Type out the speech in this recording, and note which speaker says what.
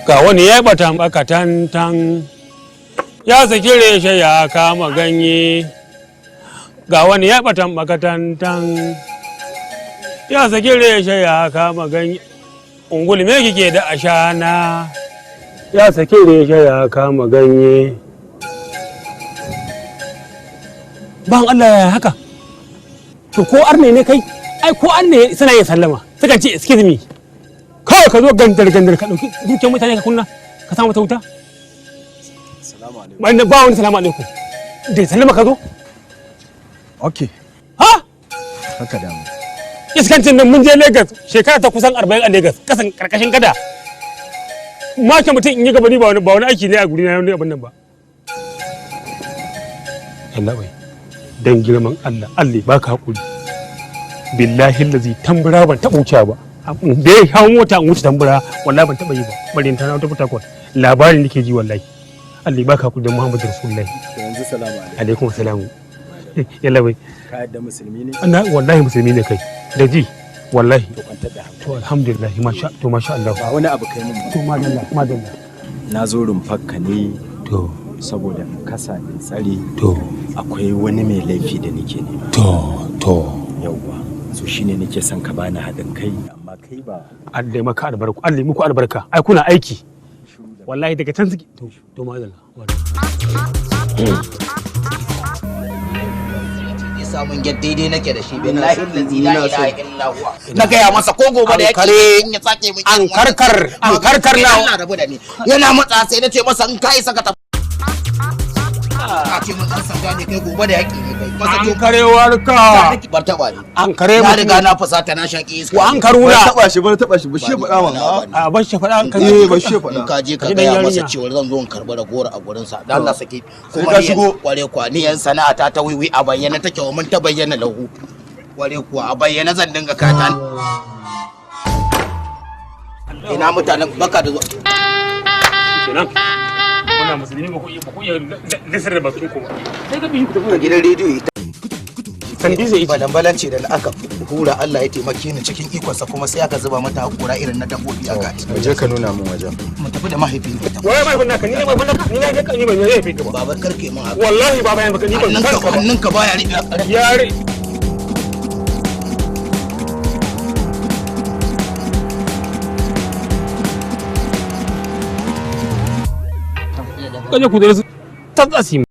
Speaker 1: Ga wani ya bata baka tantan, ya saki reshe ya kama ganye. Ga wani ya bata baka tantan, ya saki reshe ya kama ganye. Ungulu me kike da ashana? Ya saki reshe ya kama ganye. Ban Allah ya haka. To ko arne ne kai? Ai ko arne suna yin sallama. Sukan ce, "Excuse me." Kawai ka zo gandar gandar ka dauki dukiyar mutane ka kunna ka sa mata wuta.
Speaker 2: Salamu alaikum.
Speaker 1: Wanda ba wani salamu alaikum. Da sallama ka zo?
Speaker 2: Okay.
Speaker 1: Ha?
Speaker 2: Haka damu.
Speaker 1: Iskancin nan mun je Lagos shekara ta kusan 40 a Lagos, kasan karkashin gada. Maka mutum in yi gaba, ni ba wani aiki ne a guri na wani abin nan ba. Allah bai. Dan girman Allah, Allah baka hakuri. Billahi lazi tambura ban taɓa wucewa ba. Da ya hawo mota in wuce tambura, wallahi ban taɓa yi ba. Bari in tana wata Port. Labarin nake ji wallahi. Allah baka hakuri da Muhammadu Rasulullahi.
Speaker 2: To yanzu salamu alaikum.
Speaker 1: Alaikum salamu. Yalla bai.
Speaker 2: Ka yadda musulmi ne?
Speaker 1: Ana wallahi musulmi ne kai. Da ji wallahi.
Speaker 2: To kwantar da hankali.
Speaker 1: To alhamdulillah, masha, to masha Allah.
Speaker 2: Ba wani abu kai mun ba.
Speaker 1: To madalla, madalla.
Speaker 2: Na zo rumfarka ne
Speaker 1: To
Speaker 2: saboda in kasa in tsare.
Speaker 1: To
Speaker 2: Akwai wani mai laifi da nake nema.
Speaker 1: To.
Speaker 2: Yawwa. So shine nake son ka bani haɗin kai, amma kai ba
Speaker 1: Allah ya maka albarka, Allah ya muku albarka. Ai kuna aiki. Wallahi daga can suke. To madalla. Madalla.
Speaker 3: Ya samun get daidai nake da shi, billahi allazi la ilaha illa huwa. Na gaya masa ko gobe da
Speaker 1: An kare-
Speaker 3: yake in ya sake min
Speaker 1: an
Speaker 3: irin wannan-
Speaker 1: karkar, an karkar na.
Speaker 3: Allah rabu da ni. Yana matsa sai na ce masa in ka isa ka tafi. Ka ce mun dan sanda ne kai, gobe da yaki ne kai masa.
Speaker 1: An
Speaker 3: To
Speaker 1: karewar ka.
Speaker 3: Bar taba ni.
Speaker 1: An kare
Speaker 3: Na
Speaker 1: mutum.
Speaker 3: riga na fusata, na shaki iska.
Speaker 1: Ko an karuna.
Speaker 4: Bar taba shi, bar taba shi, ba shi faɗa man.
Speaker 1: A bar shi faɗa an kare.
Speaker 4: Eh, ba shi faɗa.
Speaker 3: In ka je ka
Speaker 1: Ka ji dan
Speaker 3: gaya masa
Speaker 1: yarinya.
Speaker 3: cewa zan zo in karɓi ragowar a gurin sa. Dan Allah saki.
Speaker 4: Sai
Speaker 3: Kuma
Speaker 4: ka
Speaker 3: ni
Speaker 4: shigo.
Speaker 3: Kware kuwa, ni yan sana'a ta ta wiwi a bayyana take wa mun ta bayyana lahu. Kware kuwa, a bayyana zan dinga kata. Ina mutanen baka da zuwa.
Speaker 1: Kenan. Kuna musulmi ba ku iya lisar da bakin ku ba. Sai ka bi ku tafi.
Speaker 3: A gidan rediyo ita.
Speaker 1: Sandi zai yi.
Speaker 3: Balan ce da aka hura, Allah ya taimake ni cikin ikonsa, kuma sai aka zuba mata hakora irin na dabbobi aka.
Speaker 2: Mu je ka nuna min wajen.
Speaker 3: Mu tafi da mahaifin ka.
Speaker 1: Waye mai naka? Ni ne mai naka? Ni ne ka, ni ban yi ka ba.
Speaker 3: Baban, karke mun haka.
Speaker 1: Wallahi baba yan baka, ni ban san
Speaker 3: Hannunka
Speaker 1: ka ba.
Speaker 3: Hannunka baya riƙe.
Speaker 1: Yare. Kaje ku da su ta tsasi.